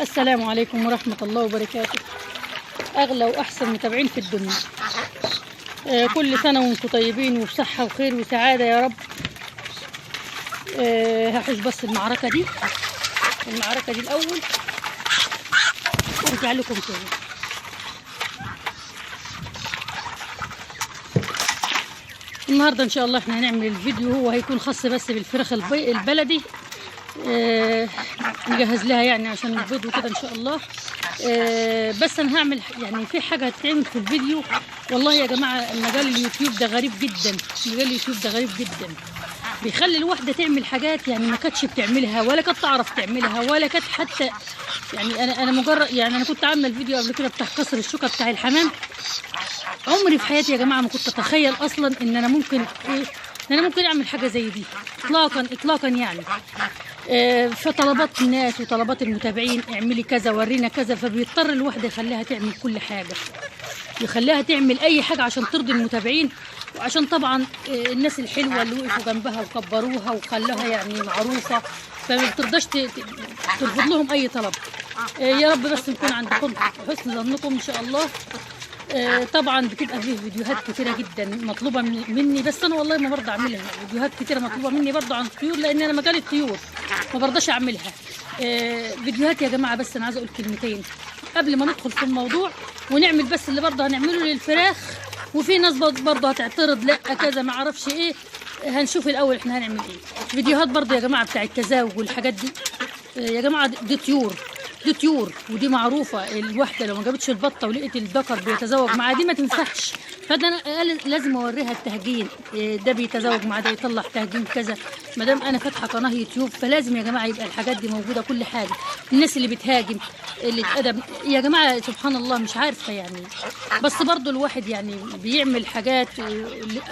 السلام عليكم ورحمة الله وبركاته. أغلى وأحسن متابعين في الدنيا، كل سنة وانتم طيبين وبصحة وخير وسعادة يا رب. هحوش بس المعركة دي، المعركة دي الأول وارجع لكم تاني. النهاردة إن شاء الله احنا هنعمل الفيديو، هو هيكون خاص بس بالفراخ البلدي، نجهز لها يعني عشان البيض وكده ان شاء الله. بس انا هعمل يعني في حاجة هتتعمل في الفيديو. والله يا جماعة مجال اليوتيوب ده غريب جدا، مجال اليوتيوب ده غريب جدا، بيخلي الواحدة تعمل حاجات يعني ما كانتش بتعملها ولا كانت تعرف تعملها ولا كانت حتى يعني انا مجرد يعني انا كنت عامله الفيديو قبل كده بتاع كسر الشوكة بتاع الحمام. عمري في حياتي يا جماعة ما كنت اتخيل اصلا ان انا ممكن ايه، ان انا ممكن اعمل حاجة زي دي اطلاقا اطلاقا يعني. فطلبات الناس وطلبات المتابعين اعملي كذا ورينا كذا، فبيضطر الواحدة يخليها تعمل كل حاجة، يخليها تعمل اي حاجة عشان ترضي المتابعين، وعشان طبعا الناس الحلوة اللي وقفوا جنبها وكبروها وخلوها يعني معروفة، فما بترضاش ترفض لهم اي طلب. يا رب بس نكون عندكم حسن ظنكم ان شاء الله. طبعا بتبقى فيه فيديوهات كتيرة جدا مطلوبه مني، بس انا والله ما برضى اعملها. فيديوهات كتيرة مطلوبه مني برضه عن الطيور، لان انا مجال الطيور ما برضاش اعملها. فيديوهات يا جماعة، بس انا عايزه اقول كلمتين قبل ما ندخل في الموضوع ونعمل بس اللي برضه هنعمله للفراخ. وفي ناس برضه هتعترض لا كذا ما اعرفش ايه، هنشوف الاول احنا هنعمل ايه. فيديوهات برضه يا جماعة بتاع التزاوج والحاجات دي، يا جماعة دي طيور، دي طيور ودي معروفة. الواحدة لو ما جابتش البطة ولقيت الذكر بيتزوج معاها دي ما تنفعش، فده انا لازم اوريها التهجين، ده بيتزوج مع ده يطلع تهجين كذا. ما دام انا فاتحة قناة يوتيوب فلازم يا جماعة يبقى الحاجات دي موجودة كل حاجة. الناس اللي بتهاجم اللي اتأدب يا جماعة سبحان الله مش عارفه يعني، بس برضو الواحد يعني بيعمل حاجات.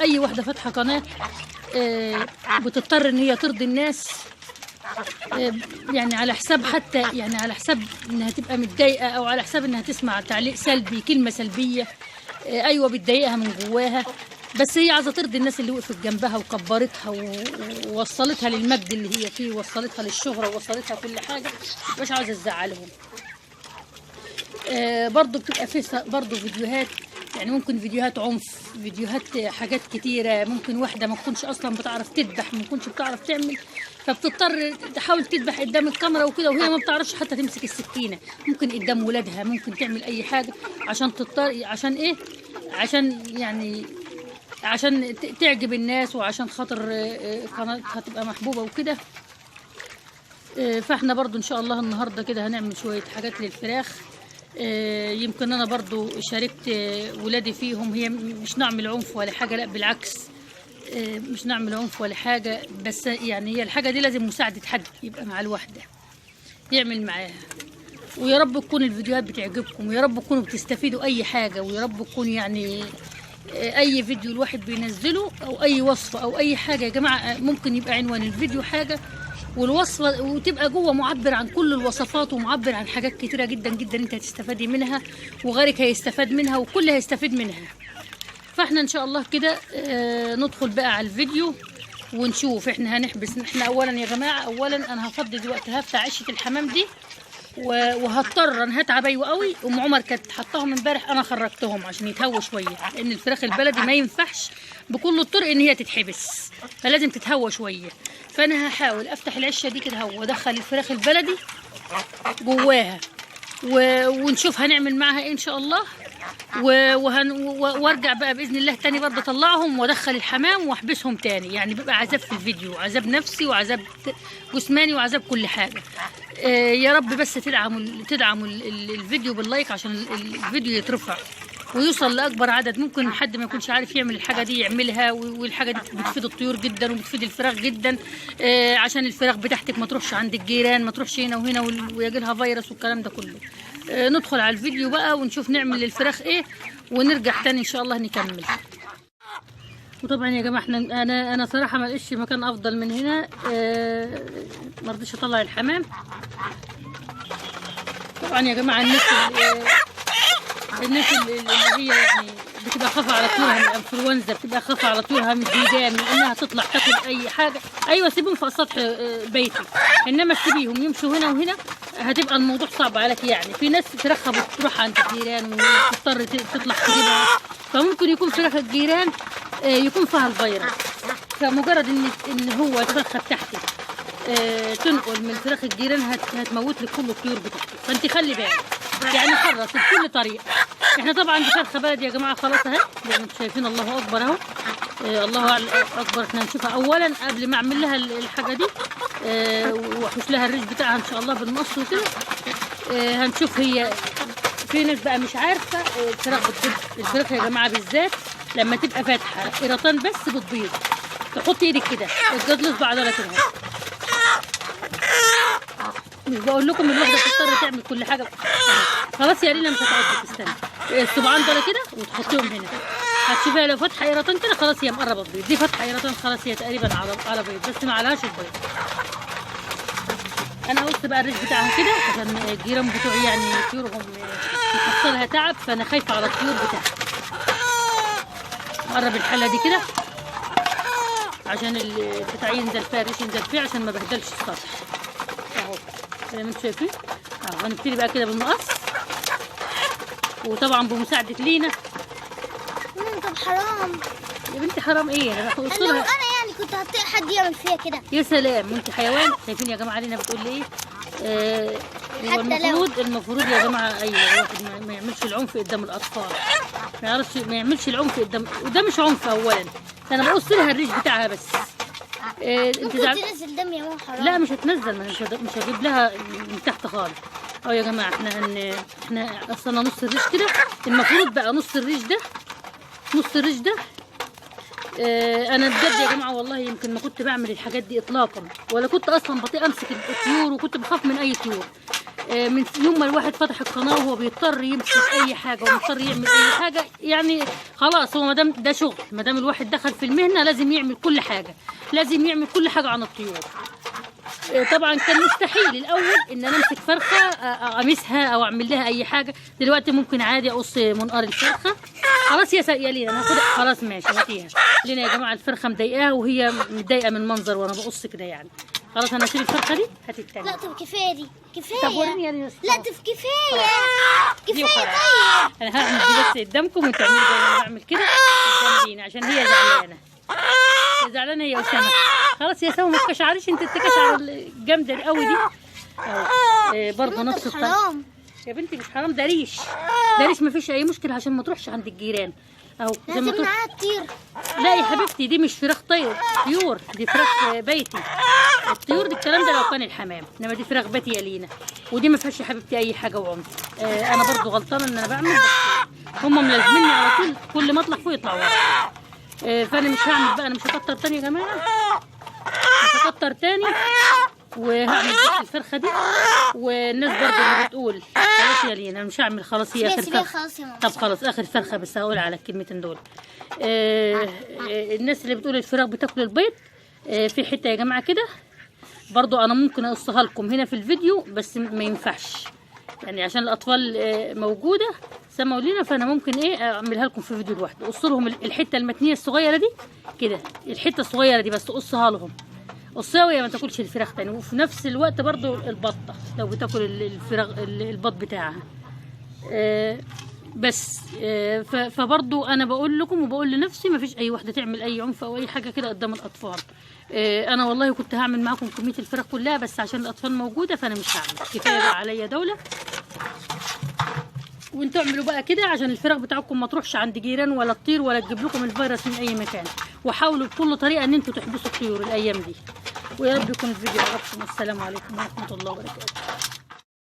اي واحدة فاتحة قناة بتضطر ان هي ترضي الناس، يعني على حساب حتى يعني على حساب انها تبقى متضايقة او على حساب انها تسمع تعليق سلبي، كلمة سلبية، ايوه بتضايقها من جواها، بس هي عايزه ترضي الناس اللي وقفت جنبها وكبرتها ووصلتها للمجد اللي هي فيه، ووصلتها للشهره ووصلتها كل حاجة، مش عايزه تزعلهم. برضو بتبقى فيه برضو فيديوهات يعني ممكن فيديوهات عنف، فيديوهات حاجات كتيرة، ممكن واحدة ما تكونش أصلا بتعرف تذبح، ما تكونش بتعرف تعمل، فبتضطر تحاول تذبح قدام الكاميرا وكده، وهي ما بتعرفش حتى تمسك السكينة، ممكن قدام ولادها، ممكن تعمل أي حاجة عشان تضطر، عشان إيه، عشان يعني عشان تعجب الناس وعشان خاطر قناتها تبقى محبوبة وكده. فاحنا برضو إن شاء الله النهاردة كده هنعمل شوية حاجات للفراخ. يمكن انا برضو شاركت ولادي فيهم، هي مش نعمل عنف ولا حاجة، لا بالعكس، مش نعمل عنف ولا حاجة، بس يعني هي الحاجة دي لازم مساعدة حد يبقى مع الواحدة يعمل معاها. ويا رب تكون الفيديوهات بتعجبكم، ويا رب تكونوا بتستفيدوا اي حاجة، ويا رب تكون يعني اي فيديو الواحد بينزله او اي وصفه او اي حاجة يا جماعة، ممكن يبقى عنوان الفيديو حاجة والوصفه وتبقى جوه معبر عن كل الوصفات ومعبر عن حاجات كتيرة جدا جدا انت هتستفادي منها وغيرك هيستفاد منها وكل هيستفيد منها. فاحنا ان شاء الله كده ندخل بقى على الفيديو ونشوف احنا هنحبس. احنا اولا يا جماعة، اولا انا هفضي دلوقتي، هفتح عشه الحمام دي وهضطر انا هتعب ايوه قوي. ام عمر كانت حطاهم امبارح، انا خرجتهم عشان يتهووا شوية، لان الفراخ البلدي ما ينفعش بكل الطرق ان هي تتحبس، فلازم تتهوى شوية. فانا هحاول افتح العشه دي كده وادخل الفراخ البلدي جواها ونشوف هنعمل معاها ايه ان شاء الله. وارجع بقى باذن الله تاني برضه اطلعهم وادخل الحمام واحبسهم تاني. يعني بيبقى عذاب في الفيديو، عذاب نفسي وعذاب جسماني وعذاب كل حاجة. يا رب بس تدعموا الفيديو بال like عشان الفيديو يترفع ويوصل لاكبر عدد. ممكن حد ما يكونش عارف يعمل الحاجة دي يعملها، والحاجة دي بتفيد الطيور جدا وبتفيد الفراخ جدا، عشان الفراخ بتاعتك ما تروحش عند الجيران، ما تروحش هنا وهنا ويجي لها فيروس والكلام ده كله. ندخل على الفيديو بقى ونشوف نعمل للفراخ ايه، ونرجع تاني ان شاء الله نكمل. وطبعا يا جماعة احنا انا صراحة ما لقيتش مكان افضل من هنا، ما رضيتش اطلع الحمام. طبعا يا جماعة الناس اللي هي يعني بتبقى خافه على طيورها من الانفلونزا، بتبقى خافه على طيورها من الديدان، من انها تطلع تاكل اي حاجة. ايوه سيبهم في سطح بيتي، انما سيبيهم يمشوا هنا وهنا هتبقى الموضوع صعب عليك. يعني في ناس فراخها بتروح عند الجيران وتضطر تطلع تجيبها، فممكن يكون فراخ الجيران يكون فيها الفيروس. فمجرد ان هو الفرخه بتاعتك تنقل من فراخ الجيران هتموت لك كل الطيور بتاعتك. فانت خلي بالك يعني، حرصي بكل طريقه. احنا طبعا دي فرخة بلدي يا جماعة، خلاص اهي زي ما انتم شايفين، الله اكبر اهو. الله اكبر. احنا هنشوفها اولا قبل ما اعمل لها الحاجة دي، واحوش لها الريش بتاعها ان شاء الله بالمقص وكده. هنشوف هي في ناس بقى مش عارفه، الفراخ بتبيض. الفراخ يا جماعة بالذات لما تبقى فاتحة قيرتان بس بتبيض. تحطي ايدك كده الجدلس بعضلة كده. مش بقول لكم الواحدة بتضطر تعمل كل حاجة. خلاص يا لينا مش هتقعد تستنى. الصبعان دول كده وتحطيهم هنا، هتشوفيها لو فاتحة قيرتان كده خلاص هي مقربة تبيض. دي فاتحة قيرتان خلاص هي تقريبا على بيض، بس ما عليهاش البيض. انا قلت بقى الريش بتاعها كده عشان الجيران بتوعي يعني طيورهم محصلها تعب، فانا خايفة على الطيور بتاعها. نقرب الحلة دي كده عشان البتاع ينزل فيها، الريش ينزل فيها عشان ما بهدلش السطح اهو زي ما انتم شايفين اهو. هنبتدي بقى كده بالمقص، وطبعا بمساعدة لينا. طب حرام يا بنتي، حرام ايه؟ انا بقص لو لها. انا يعني كنت هطيق حد يعمل فيها كده. يا سلام انت حيوان. شايفين يا جماعة لينا بتقول لي ايه؟ هو المفروض يا جماعة ايوه الواحد ما يعملش العنف قدام الاطفال، ما يعرفش ما يعملش العنف قدام، وده مش عنف اولا، انا بقص لها الريش بتاعها بس. انت ممكن تنزل دم يا ماما، حرام. لا مش هتنزل، ما مش هجيب لها من تحت خالص. اهو يا جماعة احنا قصينا نص الريش كده. المفروض بقى نص الريش ده، نص الريش ده. انا بجد يا جماعة والله يمكن ما كنت بعمل الحاجات دي اطلاقا، ولا كنت اصلا بطيء امسك الطيور، وكنت بخاف من اي طيور. من يوم ما الواحد فتح القناة وهو بيضطر يمسك اي حاجة ومضطر يعمل اي حاجة، يعني خلاص هو ما دام ده شغل، ما دام الواحد دخل في المهنة لازم يعمل كل حاجة، لازم يعمل كل حاجة عن الطيور. طبعا كان مستحيل الاول ان انا امسك فرخة اقمسها او اعمل لها اي حاجة. دلوقتي ممكن عادي اقص منقار الفرخه. خلاص يا لينا انا هاخدها، خلاص ماشي هاتيها لينا يا جماعة. الفرخه مضايقاها وهي متضايقة من المنظر وانا بقص كده يعني. خلاص انا هشيل الفرخه دي، هاتي التانية. لا طب كفاية دي، كفاية. طب وريني يا لينا. لا طب كفاية دي كفاية. وخلاص. طيب انا هعمل دي بس قدامكم وانتوا اعملوا زي ما انا بعمل كده قدام لينا عشان هي زعلانة. هي زعلانة يا اسامة. خلاص يا اسامة ما تكشعريش انت، التكشعر الجامدة قوي دي. اهو برضه نفس الطريقة. حرام يا بنتي مش حرام، ده ريش، ده ريش ما فيش اي مشكلة عشان ما تروحش عند الجيران اهو. زي ما لازم تروح. معاها تطير. لا يا حبيبتي دي مش فراخ طير، طيور دي فراخ بيتي. الطيور دي الكلام ده لو كان الحمام، انما دي فراخ بيتي يا لينا، ودي ما فيهاش يا حبيبتي اي حاجة وعنف. انا برضو غلطانة ان انا بعمل، بس هم ملازميني على طول، كل ما اطلع فوق يطلعوا ورا. فانا مش هعمل بقى، انا مش هكتر تاني يا جماعة، مش هكتر تاني، وهعمل بس الفرخه دي. والناس برضو اللي بتقول خلاص يا لينا انا مش هعمل، خلاص هي اخر فرخة. خلاص يا ماما. طب خلاص اخر فرخة بس هقول على الكلمتين دول. الناس اللي بتقول الفراخ بتاكل البيض، في حتة يا جماعة كده برضو انا ممكن اقصها لكم هنا في الفيديو، بس ما ينفعش يعني عشان الاطفال موجودة سمعوا لينا، فانا ممكن ايه اعملها لكم في فيديو لوحده. قص لهم الحتة المتنيه الصغيرة دي كده، الحتة الصغيرة دي بس قصها لهم، قصها وهي ما تاكلش الفراخ تاني. وفي نفس الوقت برضو البطة لو بتاكل الفراخ البط بتاعها. بس فبرضو انا بقول لكم وبقول لنفسي ما فيش اي واحدة تعمل اي عنف او اي حاجة كده قدام الاطفال. انا والله كنت هعمل معاكم كمية الفراخ كلها، بس عشان الاطفال موجودة فانا مش هعمل، كفاية بقى عليا دولة. وانتوا اعملوا بقى كده عشان الفراخ بتاعكم ما تروحش عند جيران ولا تطير ولا تجيب لكم الفيروس من اي مكان. وحاولوا بكل طريقه ان انتوا تحبسوا الطيور الايام دي. ويا رب يكون الفيديو عجبكم. والسلام عليكم ورحمة الله وبركاته.